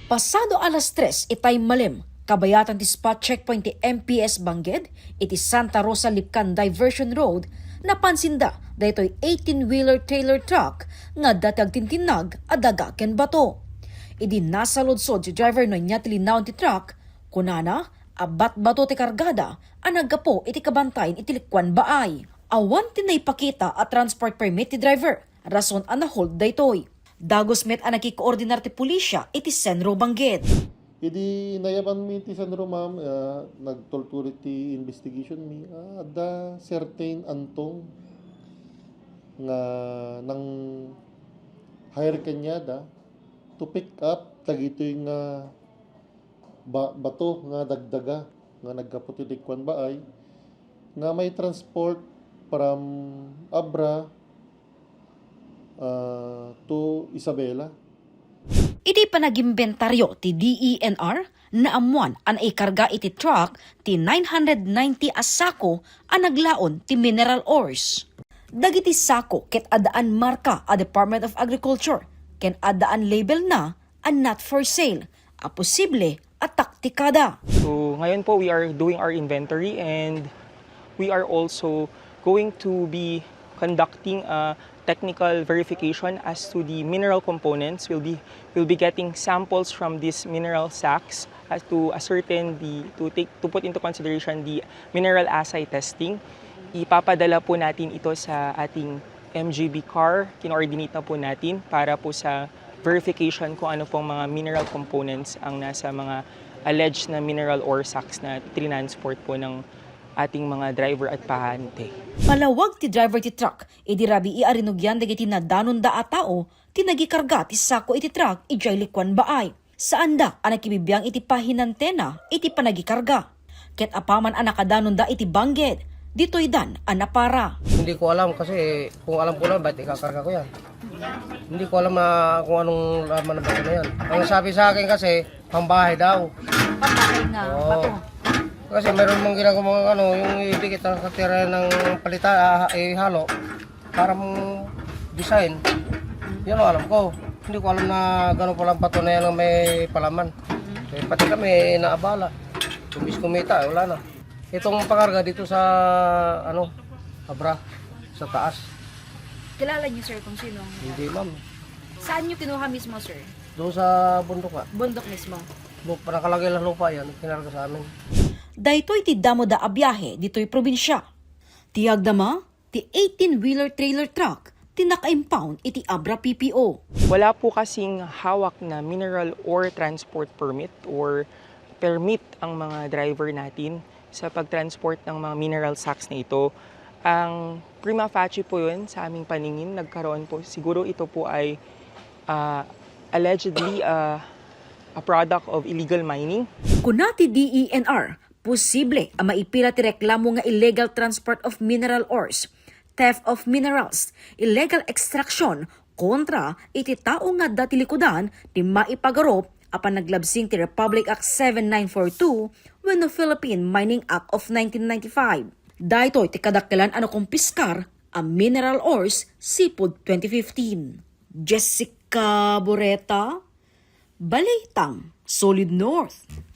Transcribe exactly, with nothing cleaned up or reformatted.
Pasado alas tres itay malem, kabayatan ti spot checkpoint ti M P S Bangged iti Santa Rosa Lipcan Diversion Road, napansinda daytoy eighteen-wheeler trailer truck nga adda ti agtintinnag a daga ken bato. Idi nasaludsod ti driver no ania ti linnaon ti truck, kunana a batbato ti kargada a naggapu iti kabantayan iti likuan baay. Awan ti naipakita a transport permit ti driver, rason a na-hold daytoy. Dagus met a nakikoordinar ti pulisya iti Senro Bangged. Idi nayaban mi ti Senro, ma'am, ah, nagtultuloy ti investigation mi. Ah, adda certain Antong nga nang-hire kaniada to pick up dagitoy nga ba-, bato nga dagdaga nga naggapu ti likuan baay nga may transport from Abra, ah, to Isabela. Idi panagimbentaryo ti D E N R, naammuan a naikarga iti truck ti nine hundred ninety a sako a naglaon ti mineral ores. Dagiti sako ket addaan marka a Department of Agriculture ken addaan label na a not for sale a posible a taktikada. So, ngayon po, we are doing our inventory and we are also going to be conducting a technical verification as to the mineral components. We'll be, we'll be getting samples from these mineral sacks as to ascertain the, to take, to put into consideration the mineral assay testing. Ipapadala po natin ito sa ating M G B car. Kinoordinate na po natin para po sa verification kung ano pong mga mineral components ang nasa mga alleged na mineral ore sacks na trinansport po ng ating mga driver at pahante. Palawag ti driver ti truck, idi rabii a rinugian dagiti nadanonda a tao ti nagikarga ti sako iti truck idiay likuan baay. Saanda a nakibibiang iti pahinantena iti panagikarga. Ket apaman a nakadanonda iti Bangged, ditoydan a napara. Hindi ko alam kasi kung alam ko lang, ba't ikakarga ko yan? Hindi ko alam na kung anong laman ng bato na yan. Ang sabi sa akin kasi, pambahay daw. Pambahay nga Oo. bato. Kasi meron mong ginagawa ano, yung idikit ang katira ng palita, ah, ihalo. Para mong design. Yun ang alam ko. Hindi ko alam na gano'n pala ang bato na yan ang may palaman. Eh, pati kami naabala. Kumis kumita, wala na. Itong pangarga dito sa, ano, Abra, sa taas. Kilala niyo, sir, kung sino ang Hindi, ma'am. Saan niyo kinuha mismo, sir? Doon sa bundok nga. Bundok mismo. Bu-, nakalagay lang lupa yan, kinarga sa amin. Daytoy ti damoda a biahe ditoy probinsya. Ti agdama, ti eighteen-wheeler trailer truck ti naka-impound iti Abra P P O. Wala po kasing hawak na mineral ore transport permit or permit ang mga driver natin sa pag-transport ng mga mineral sacks na ito. Ang prima facie po yun sa aming paningin, nagkaroon po, siguro ito po ay, ah, allegedly, ah, a product of illegal mining. Kuna ti D E N R, posible a maipila ti reklamo nga illegal transport of mineral ores, theft of minerals, illegal extraction kontra iti tao nga adda ti likudan ti maipagarup a panaglabsing ti Republic Act seven nine four two wenno Philippine Mining Act of nineteen ninety-five. Daytoy ti kadakkelan a nakumpiskar a mineral ores sipud twenty fifteen. Jessica Boreta, Balitang Solid North.